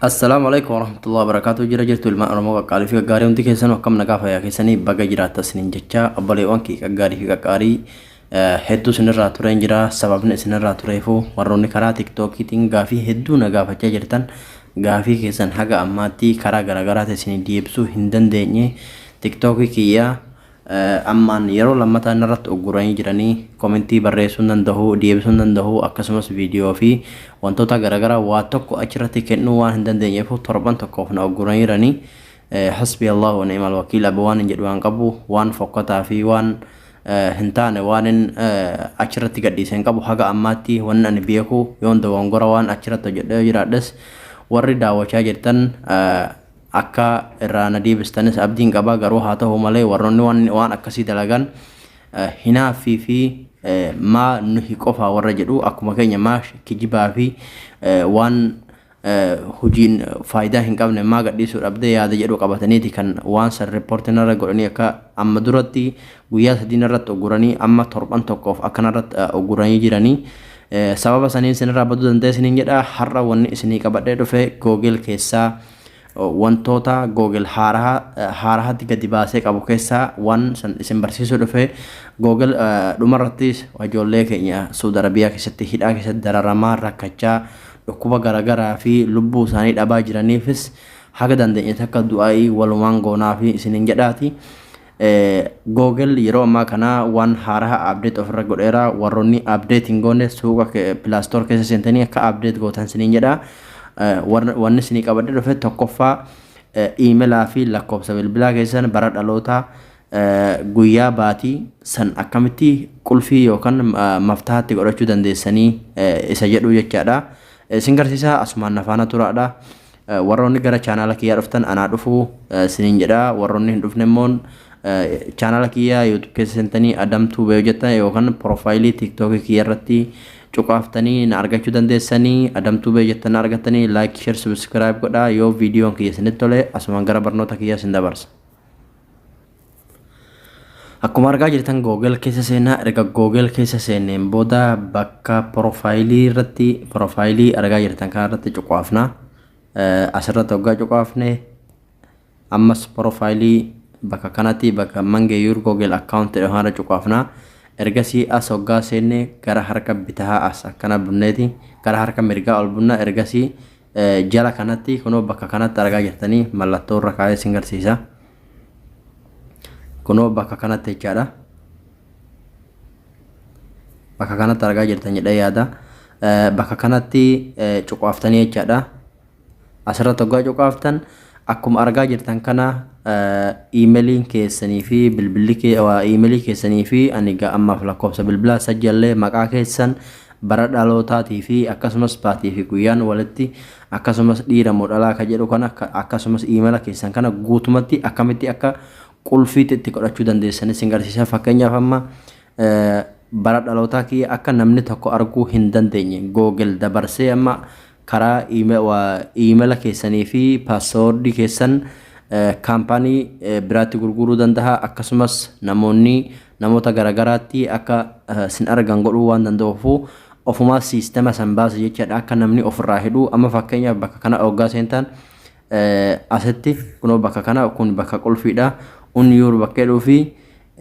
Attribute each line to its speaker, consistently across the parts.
Speaker 1: Assalaamu alaikum warahmatullahi wabarakatuh. Jira jirtu ilmaan Oromoo qaqqaalii fi gaggaarii, hundi keessanuu akkam nagaa fayyaa keessanii? Baga jiraatta isiniin jecha. Obboleewwan kee gaggaarii fi qaqqaarii, hedduu isinirraa tureen jira. Sababni isinirraa tureefu warroonni karaa TikTokiitiin gaafii hedduu na gaafachaa jirtan, gaafii keessan haga ammaatti karaa garaagaraatiin isinii deebisuu hin dandeenye. TikTokii kiyya ammaan yeroo lammataa irratti ugguranii jiranii, komentii barreessuu hin danda'u, deebisuu hin danda'u, akkasumas viidiyoo fi wantoota garaagaraa waa tokko achirratti kennuu waan hin dandeenyeef torban tokkoof na ugguranii jiranii. Hasbi Allahu wa ni'mal wakiil. Abu waan hin jedhu waan qabu, waan fokkataa fi waan hin taane waan hin achirratti gadhiise hin qabu. Haga ammaatti wanni ani beeku, yoon dogongora waan achirratti hojjedhee jiraadhes, warri daawwachaa jirtan akka irraa na deebistanis abdiin qaba. Garuu haa ta'u malee, warroonni waan akkasii dalagan hinaaffii fi maa nuhi qofa warra jedhu, akkuma keenya maa kijibaa fi waan hojiin faayidaa hin qabne maa gadhiisuu dhabdee yaada jedhu qabataniiti kan waan san riippoortiin irra godhanii, akka amma duratti guyyaa 3 irratti ugguranii, amma torban tokkoof akkanarratti ugguranii jiranii. Sababa saniin isinirraa baduu danda'e isiniin jedha. Har'a wanni isinii qabadhee dhufe Google keessaa wantoota Google haaraatti gadi baasee qabu keessaa waan san isin barsiisuu dhufe. Google dhumarrattis ijoollee keenya Saudi Arabiyaa keessatti hidhaa keessatti dararamaa, rakkachaa, dhukkuba garaagaraa fi lubbuu isaanii dhabaa jiraniifis haga dandeenye takka du'aa'ii walumaan goonaa fi isiniin jedhaati. Google yeroo ammaa kana waan haaraa update ofirra godheera. Warroonni update hin goone suuqa Play Store keessa seentanii akka update gootan isiniin jedha. Wanni isinii qabadhe dhufe tokkoffaa iimelaa fi lakkoofsa bilbilaa keessan, bara dhalootaa, guyyaa, baatii san akkamitti qulfii yookaan maftaatti godhachuu dandeessanii isa jedhu jechaadha. Isin garsiisaa, asumaan nafaana turaadha. Warroonni gara chaanaala kiyyaa dhuftan anaa dhufuu isiniin jedha. Warroonni hin dhufne immoo chaanaala kiyyaa YouTube keessa seentanii Adamtuu Bee jettan yookaan profaayilii TikTokii kiyya irratti cuqaaftanii na argachuu dandeessanii. Adamtuu Bee jettan na argattanii, like, share, subscribe godhaa yoo viidiyoon kiyya isinitti tole. Asumaan gara barnoota kiyyaa isin dabarsa. Akkuma argaa jirtan Google keessa seenaa. Erga Google keessa seenneen booda bakka profaayilii irratti, profaayilii argaa jirtan kana irratti cuqaafna. Asirratti hoggaa cuqaafne, ammas profaayilii bakka kanatti, bakka "Manage your Google account" jedhu kana cuqaafna. Ergasii as hoggaa seenne gara harka bitaa as akkana bunneeti gara harka mirgaa ol bunna. Ergasii jala kanatti kunoo bakka kanatti argaa jirtanii, mallattoo irra kaa'ee isin garsiisa. Kunoo bakka kanatti jechaadha. Bakka kanatti argaa jirtan jedhee yaada. Bakka kanatti cuqaaftanii jechaadha. Asirratti hoggaa cuqaaftan akkuma argaa jirtan kana iimeeliin keessanii fi bilbilli iimeelii keessanii fi ani ammaaf lakkoofsa bilbilaa sajjallee, maqaa keessan, bara dhalootaatii fi akkasumas baatii fi guyyaan walitti, akkasumas dhiira moo dhalaa ka jedhu kana, akkasumas iimeela keessan kana guutumatti akkamitti akka qulfiitti itti godhachuu dandeessanis isin garsiisa. Fakkeenyaaf amma bara dhalootaa kiyya akka namni tokko arguu hin dandeenye Google dabarsee amma karaa iimeela keessanii fi paaswoordii keessan kaampaanii biraatti gurguruu danda'a. Akkasumas namoonni namoota garagaraatti akka sin argan godhuu waan danda'uuf ofumaa siistema san baasa jechaadha, akka namni ofirraa hidhu. Amma fakkeenyaaf bakka kana hoggaa seentan, asitti kunoo bakka kana, kun bakka qulfiidha. Unyour bakka jedhuu fi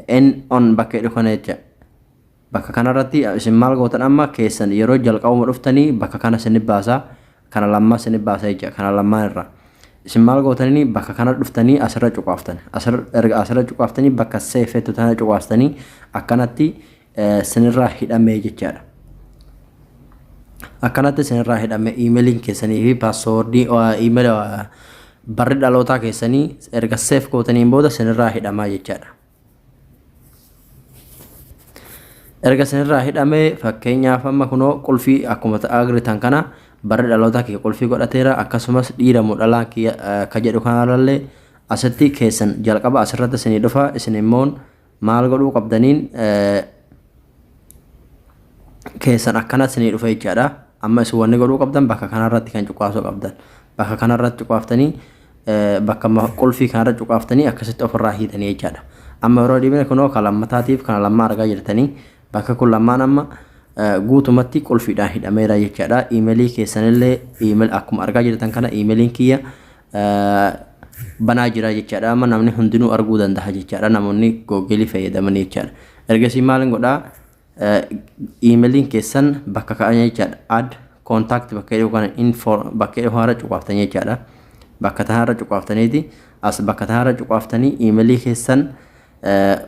Speaker 1: n on bakka jedhu kana jecha. Bakka kanarratti isin maal gootan? Amma keessan yeroo jalqabuma dhuftanii bakka kana isin baasa, kana lammaa isin baasa jecha. Kana lammaan irra isin maal gootanii? Bakka kana dhuftanii asirra cuqaaftani. Asirra erga asirra cuqaaftanii bakka save ettu tana cuqaaftanii akkanatti sinirraa hidhamee jechaadha. Akkanatti sinirraa hidhame iimeeliin keessanii fi paaswoordii iimeela barri dhalootaa keessanii erga save gootaniin booda sinirraa hidhamaa jechaadha. Erga sinirraa hidhame, fakkeenyaaf amma kunoo qulfii akkuma agritan kana barri dhalootaa kiyya qulfii godhateera. Akkasumas dhiira moo dhalaa kiyya ka jedhu kanarrallee asitti keessan jalqaba asirratti isinii dhufa. Isin immoo maal godhuu qabdaniin? Keessan akkana isinii dhufa jechaadha. Amma isin wanni godhuu qabdan bakka kanarratti kan cuqaasuu qabdan. Bakka kanarratti cuqaaftanii, bakka qulfii kanarra cuqaaftanii akkasitti ofirraa hiitanii jechaadha. Amma yeroo dhibne kunoo kan lammataatiif kana lammaa argaa jirtanii, bakka kun lammaan amma Guutumatti qulfiidhaan hidhameera jechaadha. Iimeelii keessanillee email akkuma argaa jirtan kana iimeeliin kiyya banaa jira jechaadha. Amma namni hundinuu arguu danda'a jechaadha. Namoonni Googilii fayyadaman jechaadha. Ergasii maal godhaa? Iimeeliin keessan bakka ka'an jechaadha. Add contact bakka jedhu kana, info bakka jedhu kanarra cuqaaftanii jechaadha. Bakka tanarra cuqaaftaniiti, as bakka tanarra cuqaaftanii iimeelii keessan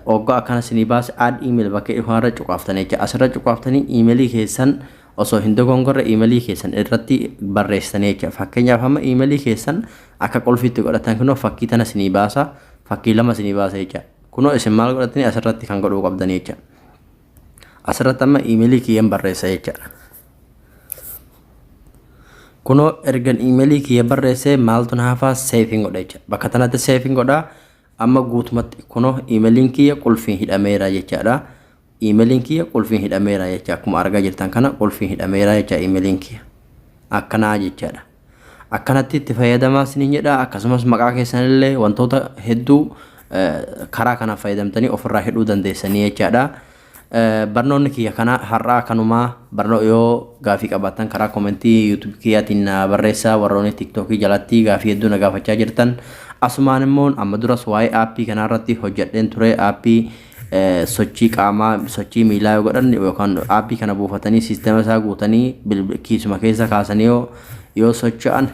Speaker 1: hoggaa akkana isinii baase, add email bakka jedhu kanarra cuqaaftanii jecha. Asirra cuqaaftanii iimeelii keessan osoo hin dogongorre iimeelii keessan irratti barreessitanii jecha. Fakkeenyaaf, amma iimeelii keessan akka qulfiitti godhatan, kunoo fakkii tana isinii baasa, fakkii lama isinii baasa jecha. Kunoo isin maal godhatanii asirratti kan godhuu qabdanii jecha. Asirratti amma iimeelii kiyyan barreessa jecha. Kunoo ergan iimeelii kiyya barreessee maaltu na hafaa? Save godha jecha. Bakka tanatti save godhaa. Amma guutumatti kunoo iimeeliin kiyya qulfiin hidhameera jechaadha. Iimeeliin kiyya qulfiin hidhameera jecha. Akkuma argaa jirtan kana qulfiin hidhameera jecha iimeeliin kiyya. Akkanaa jechaadha. Akkanatti itti fayyadamaa isiniin jedha. Akkasumas maqaa keessanillee wantoota hedduu karaa kana fayyadamtanii ofirraa hidhuu dandeessanii jechaadha. Barnoonni kiyya kana har'aa kanumaa. Barnoo yoo gaafii qabaattan karaa koomentii YouTube kiyyaatiin na barreessaa. Warroonni TikTokii jalatti gaafii hedduu na gaafachaa jirtan, asumaan immoo amma duras waa'ee aappii kanarratti hojjedheen ture. Aappii sochii qaamaa, sochii miilaa yoo godhan yookaan aappii kana buufatanii siistema isaa guutanii kiisuma keessa kaasanii yoo socho'an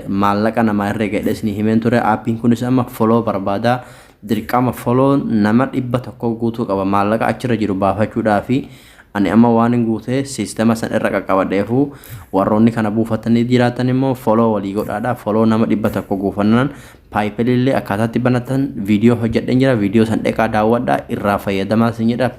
Speaker 1: maallaqa namaa herreega jedhee isinii himeen ture. Aappiin kunis amma follow barbaada. Dirqama follow nama 100 guutuu qaba maallaqa achirra jiru baafachuudhaa fi ani amma waan hin guutee siistema san irra qaqqabadheefu, warroonni kana buufatanii jiraatan immoo follow walii godhaadha. Follow nama 100 guufannaan PayPalillee akkaataatti banatan viidiyoo hojjedheen jira. Viidiyoo san dheqaa daawwadhaa, irraa fayyadamaa isin jedha.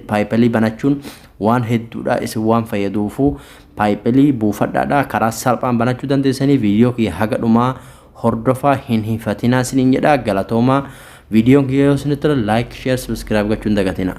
Speaker 1: PayPalii banachuun waan hedduudha isin waan fayyaduufu PayPalii buufadhaadha. Karaa salphaan banachuu dandeessanii. Viidiyoo kiyya haga dhumaa hordofaa, hin hifatinaa isiniin jedha. Galatoomaa. Viidiyoon kiyya yoo isinitti tola, like, share, subscribe gochuun dagatina.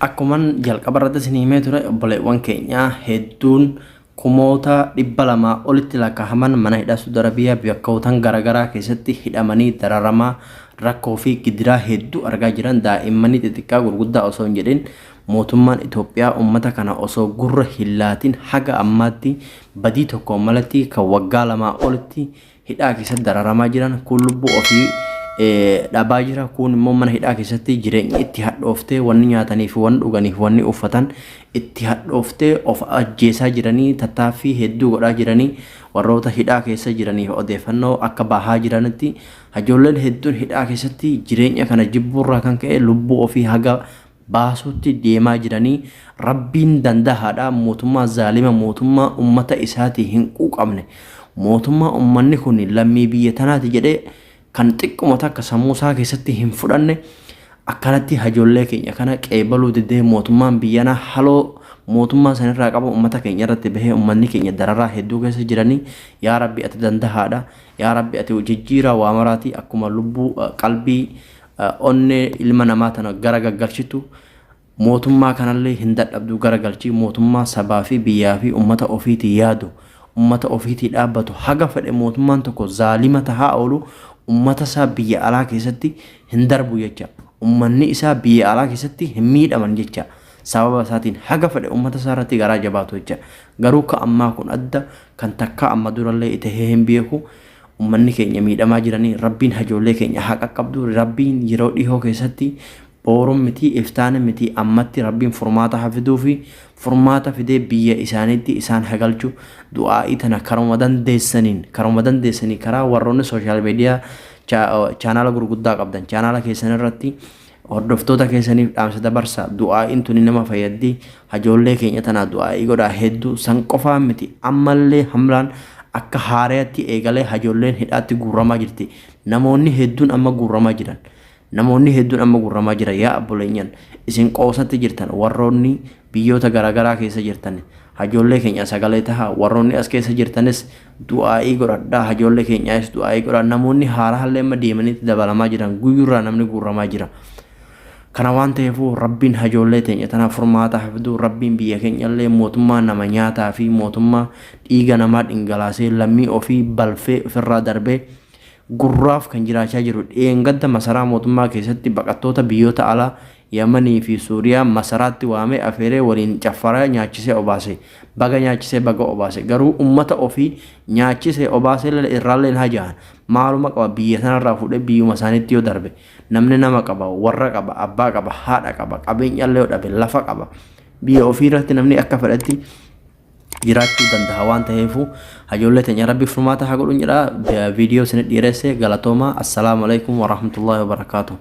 Speaker 1: Akkuman jalqaba irratti isin himee ture, obboleewwan keenya hedduun kumoota 200 olitti lakkaa'aman mana hidhaa Saudi Arabiyaa bakkootan garaagaraa keessatti hidhamanii dararamaa, rakkoo fi gidiraa hedduu argaa jiran, daa'immanii xixiqqaa gurguddaa osoo hin jedhin, mootummaan Itoophiyaa uummata kana osoo gurra hin laatin haga ammaatti badii tokko malatti kan waggaa 2 olitti hidhaa keessatti dararamaa jiran. Kun lubbuu ofii dhabaa jira, kun immoo mana hidhaa keessatti jireenya itti hadhooftee, wanni nyaatanii fi wanni dhuganii fi wanni uffatan itti hadhooftee of ajjeesaa jiranii, tattaaffii hedduu godhaa jiranii. Warroota hidhaa keessa jiraniif odeeffannoo akka bahaa jiranitti, ijoolleen hedduun hidhaa keessatti jireenya kana jibbuurraa kan ka'e lubbuu ofii haga baasuutti deemaa jiranii. Rabbiin dandahaadha. Mootummaa zaalima, mootummaa ummata isaatii hin quuqamne, mootummaa ummanni kun lammii biyya tanaati jedhee kan xiqquma takka sammuu isaa keessatti hin fudhanne, akkanatti hajoollee keenya kana qeebaluu didee, mootummaan biyyanaa haloo mootummaa sanirraa qabu ummata keenya irratti bahee ummanni keenya dararaa hedduu keessa jiranii. Yaa Rabbi, ati dandahaadha. Yaa Rabbi, ati jijjiiraa waa maraati. Akkuma lubbuu qalbii onnee ilma namaa tana gara gaggalchitu, mootummaa kanallee hin dadhabdu garagalchii. Mootummaa sabaa fi biyyaa fi ummata ofiitii yaadu, ummata ofiitii dhaabbatu, haga fedhe mootummaan tokko zaalima tahaa oolu, ummata isaa biyya alaa keessatti hin darbu jecha, ummanni isaa biyya alaa keessatti hin miidhaman jecha. Sababa isaatiin haga fedhe ummata isaa irratti garaa jabaatu jecha. Garuu ka ammaa kun adda, kan takkaa amma durallee itahee hin beeku. Ummanni keenya miidhamaa jiranii. Rabbiin hajoollee keenya haa qaqqabdu. Rabbiin yeroo dhihoo keessatti, booruun miti, iftaana miti, ammatti Rabbiin furmaata haa fiduu fi furmaata fidee biyya isaaniitti isaan hagalchu. Du'aa'ii tana karuma dandeessanii karaa warroonni social media chaanaala gurguddaa qabdan, chaanaala keessan irratti hordoftoota keessaniif dhaamsa dabarsa. Du'aa'iin tuni nama fayyaddi. Hajoollee keenya tanaa du'aa'ii godhaa hedduu. San qofaa miti, ammallee hamlaan akka haarayatti eegalee hajoolleen hidhaatti guurramaa jirti. Namoonni hedduun amma guurramaa jiran. Namoonni hedduun amma guurramaa jiran. Yaa abboleenyan, isin qoosatti jirtan. Warroonni biyyoota garaagaraa keessa jirtan, hajoollee keenya sagalee taha. Warroonni as keessa jirtanis du'aa'ii godhadhaa, hajoollee keenyaas du'aa'ii godhaa. Namoonni haaraallee amma deemanitti dabalamaa jiran. Guyyurraa namni guurramaa jira. Kana waan ta'eefuu Rabbiin hajoollee teenya tanaaf furmaata haa fidu. Rabbiin biyya keenyallee mootummaa nama nyaataa fi mootummaa dhiiga namaa dhingalaasee, lammii ofii balfee ofirraa darbee gurraaf kan jiraachaa jiru, dheengadda masaraa mootummaa keessatti baqattoota biyyoota alaa Yamanii fi Suuriyaa masaraatti waamee afeeree waliin caffaraa nyaachisee obaase. Baga nyaachisee, baga obaase. Garuu ummata ofii nyaachisee obaasee irraallee hin haja'an. Maaluma qaba biyya sanarraa fuudhee biyyuma isaaniitti yoo darbe? Namni nama qaba, warra qaba, abbaa qaba, haadha qaba, qabeenya illee yoo dhabe lafa qaba. Biyya ofii irratti namni akka fedhetti jiraachuu danda'a waan ta'eefu hajoollee teenya Rabbi furmaata haa godhuun jedha. Viidiyoo isin dhiyeesse, galatooma. Assalaamu alaikum warahmatullahi wabarakaatuh.